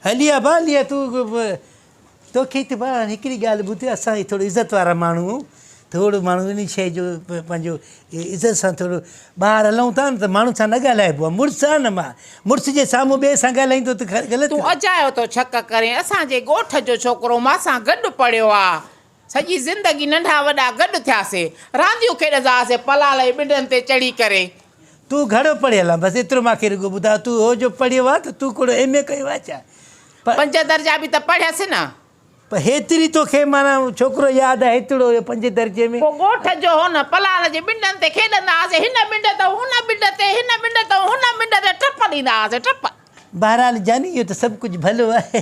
هلي آ ڀاء هلي آ تون توکي ته ڀاء هاڻي هڪڙي ڳالهه ٻڌ اسان هي ٿورو عزت وارا ماڻهو آهيون ٿورو ماڻهو ان شيء جو پنهنجو عزت سان ٿورو ٻاهر هلون ٿا نه ته ماڻهن سان نه ڳالهائبو آهي مڙس آهي نه مان مڙس جي سامهون ٻئي سان ڳالهائيندو ته غلط تون اجايو ٿو شڪ ڪرين اسان جي ڳوٺ جو ڇوڪرو مان سان گڏ پڙهيو آ سڄي زندگي ننڍا وڏا گڏ ٿياسي. رانديون کيڏندا هئاسي پلال ۽ ٻنڊن تي چڙهي ڪري. تون گهڻو پڙهيل آن بس ايترو مان کي رڳو ٻڌاء تون هو جو پڙهيو آ ته تون ڪهڙو ايم اي ڪيو آ ڇا؟ پنج درجا به ته پڙهيس نه. پر هيتري توکي معنيٰ ڇوڪرو ياد آ هيترو هيو پنجين درجي ۾. پوء ڳوٺ جو هو نه پلال جي ٻنڊن تي کيڏندا هئاسي هن ٻنڊ تئون هن ٻنڊ تي هن ٻنڊ تئون هن ٻنڊ تي ٽپ ڏيندا هئاسي ٽپ. بهرحال جاني اهو ته سڀ ڪجهه ڀلو آهي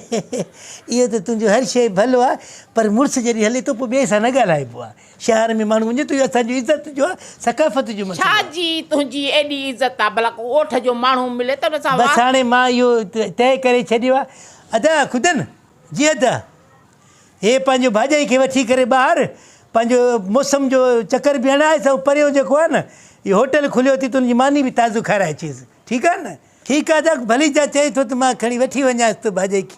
اهو ته تنهنجو هر شيء ڀلو آهي پر مڙس جڏهن هلي ٿو پوء ٻئي سان نه ڳالهائبو آهي شهر ۾ ماڻهو وڃي ٿو اهو اسان جو عزت جو آهي ثقافت جو مسئلو ڇا آهي. جي تنهنجي ايڏي عزت آهي ڀلا ڪو ڳوٺ جو ماڻهو ملي ته ان سان بس هاڻي مان اهو طئي ڪري ڇڏيو آهي ادا خدن جي ادا هي پنهنجو ڀاڄائي کي وٺي ڪري ٻاهر پنهنجو موسم جو چڪر به هڻائيس ۽ پريون جيڪو آهي نه اهو هوٽل کليو اٿي ته ان جي ماني به تازو کارائي اچيس ٺيڪ آهي نه. ٺيڪ آ ته ڀلي جا چئي ٿو ته مان کڻي وٺي وڃانس ٿو ڀاڄائي کي.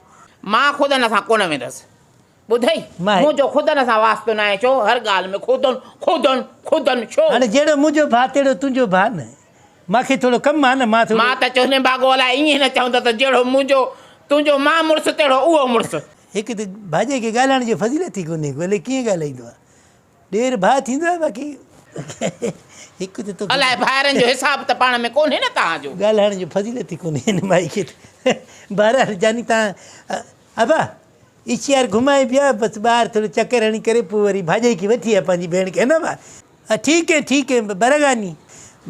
مان خودن سان ڪونه ويندس. ٻڌئي؟ مان. منهنجو خودن سان واسطو ناهي ڇو هر ڳالهه ۾ خودن خودن خودن ڇو؟ هاڻي جهڙو منهنجو ڀاء تهڙو تنهنجو ڀاء نه. مان کي ٿورو ڪم آ نه مان ٿورو. مان ته چيو نڀاڳو الائي ائين نه چوندو ته جهڙو منهنجو تنهنجو مان مڙس تهڙو اهو مڙس. هڪ ته ڀاڄائي کي ڳالهائڻ جي فضيلت ئي ڪونهي ڪو الائي ڪيئن ڳالهائيندو آ. ڏير ڀاء ٿيندو آهي باقي هڪ ته توکي. الائي ڀائرن جو حساب ته پاڻ ۾ ڪونهي نه توهان جو. ڳالهائڻ جو فضيلت ئي ڪونهي هن مائي کي ته. بهرحال جاني تان ابا ايڇ آر گهمائي پيا بس ٻاهر ٿورو چڪر هڻي ڪري پوء وري ڀاڄائي کي وٺي آ پنهنجي ڀيڻ کي نه ابا. ٺيڪ هي ٺيڪ هي برغاني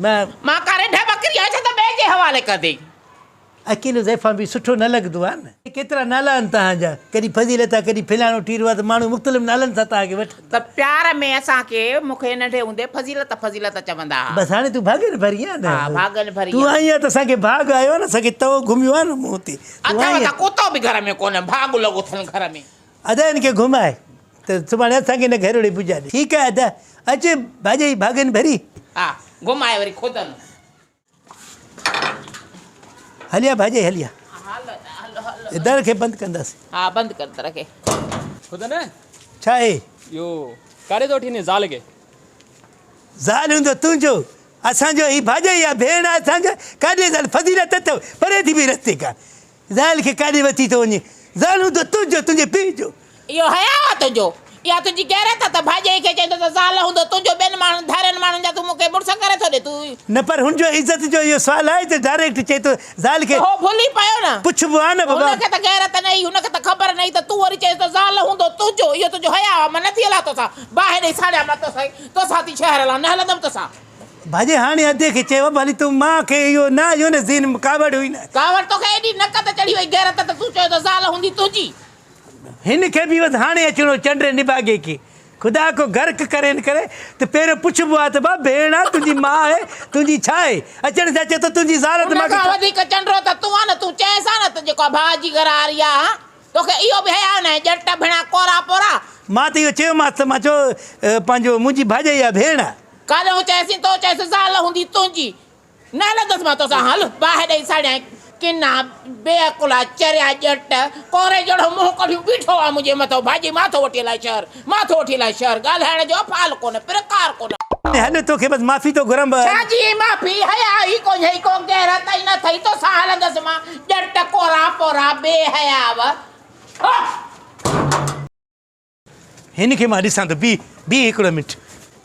مان. مان ڪا رڍ ٻڪري آهيان ڇا ته ٻئي جي حوالي ڪندين. اڪيلو زائفان به سٺو نه لڳندو آهي نه. ڪيترا نالا آهن توهان جا، ڪڏهن فضيلت آهي، ڪڏهن فلاڻو ٽيرو آهي ته ماڻهو مختلف نالن سان توهان کي وٺن ٿا. ته پيار ۾ اسان کي، مون کي ننڍي هوندي فضيلت فضيلت چوندا ها. بس هاڻي تون ڀاڳن ڀري آهين نه. ها ڀاڳن ڀري تون آهيان. آئين آهين ته اسان کي ڀاڳ آيو آهي نه، اسان کي تئو گهميو آهي نه منهن تي. تون اٿئو آئين ته ڪتو به گهر ۾ ڪونهي، ڀاڳ لڳو اٿن گهر ۾. ادا هن کي گهماء ته سڀاڻي اسان کي نه گهروڙي پڄا ڏي. ٺيڪ آهي ادا، اچ ڀاڄائي ڀاڳن ڀري. ها گهماء وري خودن. هليا ڀاڄائي هليا. در کي بند ڪنداسين. ها بند ڪر در کي. خدا نه. ڇا آهي؟ اهو ڪاڏي ٿو وٺي وڃين زال کي؟ زال هوندو تنهنجو اسان جو هي ڀاڄائي آ ڀيڻ آ اسان جو ڪاڏي زال فضيلت اٿو پري ٿي بيهه رستي کان. زال کي ڪاڏي وٺي ٿو وڃين؟ زال هوندو تنهنجو، تنهنجي پيء جو. اهو حياء آ تنهنجو؟ اها تنهنجي غيرت آ ته ڀاڄائي کي چئين ٿو ته زال هوندو تنهنجو، ٻين ماڻهن، ڌارين ماڻهن جا تون مون کي مڙس ڪري ٿو ڏي، تون. نه پر هن جو عزت جو اهو سوال آهي ته ڊائريڪٽ چئي ٿو زال کي. ته هو ڀلي پيو نه. پڇبو آ نه بابا. هن کي ته غيرت نه هئي، هن کي ته خبر نه هئي ته تون وري چئيس ته زال هوندو تنهنجو، اهو تنهنجو حياء آ، مان نه ٿي هلان توسان، باهه ڏئي ساڙيان مان توسان، توسان ٿي شهر هلان، نه هلندم توسان. ڀاڄي هاڻي ادي کي چيو ڀلي تون مان کي اهو نه آيو نه ذهن ۾ ڪاوڙ هئي نه. ڪاوڙ توکي ايڏي نڪ تي چڙهي وئي غيرت ته تون چيو ته زال هوندي تنهنجي. هن کي به بس هاڻي اچڻو چنڊ نڀاڳي کي خدا ڪو غرق ڪري نه ڪري ته پهريون پڇبو آ ته با ڀيڻ آ تنهنجي ماء آهي تنهنجي ڇا آهي اچڻ سان چئي ٿو تنهنجي زال ته ان مان کي کان وڌيڪ چنڊو ته تون آ نه تون چئينس ها نه ته جيڪو ڀاء جي گهر واري آ ها توکي اهو به حياء ناهي ڄٽ ڀيڻا ڪورا پورا. مان ته اهو چيومانس ته مان چيو پنهنجو منهنجي ڀاڄائي آ ڀيڻ آ. ڪالهه چيسين تو چيس زال هوندي تنهنجي نه هلندس مان توسان هل باهه ڏئي ساڙيانء ڪنا بي عقلا چريا ڄٽ ڪوري جهڙو منهن ڪڍيون بيٺو آ منهنجي مٿو ڀاڄي مان ٿو وٺي هلان شهر مان ٿو وٺي هلان شهر ڳالهائڻ جو افعال ڪونه پرڪار ڪونه. هل توکي بس معافي ٿو گهران. ڇا جي معافي حياء ئي ڪونهي ڪو غيرت ئي نه ٿئي توسان هلندس مان ڄٽ ڪورا پورا بي حياء هه. هن کي مان ڏسان ٿو بيهه بيهه هڪڙو منٽ.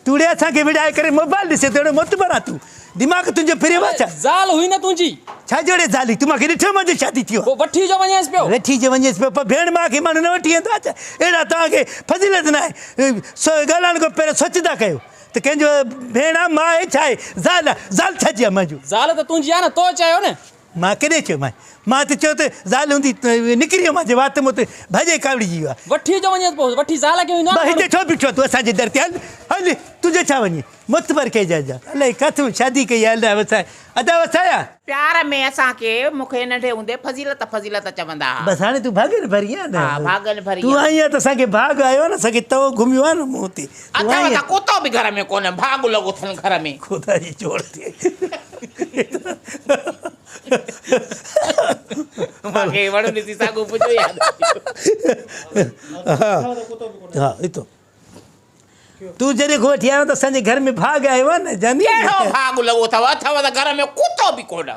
توڙي اسان کي وڙهائي ڪري موبائل ڏسين ٿو اهڙو معتبر آ تون. دماغ تنهنجو ڦريو آ ڇا؟ زال هئي نه تنهنجي. ڇا جوڙي زال هئي؟ تون مان کي ڏٺو منهنجو شادي ٿيو آ. پوء وٺي جو وڃينس پيو. وٺي جو وڃينس پيو پر ڀيڻ ماء کي ماڻهو نه وٺي ويندو آ ڇا؟ اهڙا توهان کي فضيلت ناهي. سو ڳالهائڻ کان پهريون سوچيندا ڪيو ته ڪنهن جو ڀيڻ آ ماء آهي ڇا آهي؟ زال آ زال ڇا جي آ منهنجو؟ زال ته تنهنجي آ نه تو چيو نه. مان ڪڏهن چيو مانء؟ مان ته چيو ته زال هوندي نڪري ويو مانجي وات مان ته ڀڄي ڪاوڙجي ويو آ. وٺي جو وڃيس پوء وٺي زال کي ويندو آ نه بس هتي ڇو بيٺو آ تون اسان جي در تي هل هل تنهنجو ڇا وڃي معتبر ڪنهن جا جا الائي ڪاٿون شادي ڪئي آ الا وسايا ادا وسايا. پيار ۾ اسان کي مون کي ننڍي هوندي فضيلت فضيلت چوندا ها. بس هاڻي تون ڀاڳن ڀري آ نه. ها ڀاڳن ڀري تون آ. آئين آ ته اسان کي ڀاڳ آيو آ نه اسان کي تئو گهميو آ نه منهن تي. تون اٿئو آئين ته آ. ڪتو به گهر ۾ ڪونهي ڀاڳ لڳو اٿن گهر ۾. خدا جي چوڙ ٿئي. مان کي وڻ ڏسي ساڳو پڄو ياد اچي ويو. ها ها اتو تون جڏهن کان وٺي آيو ته اسان جي گهر ۾ ڀاڳ آيو آهي نه جاني. ڪهڙو ڀاڳ لڳو اٿو؟ اٿو ته گهر ۾ ڪتو به ڪونه.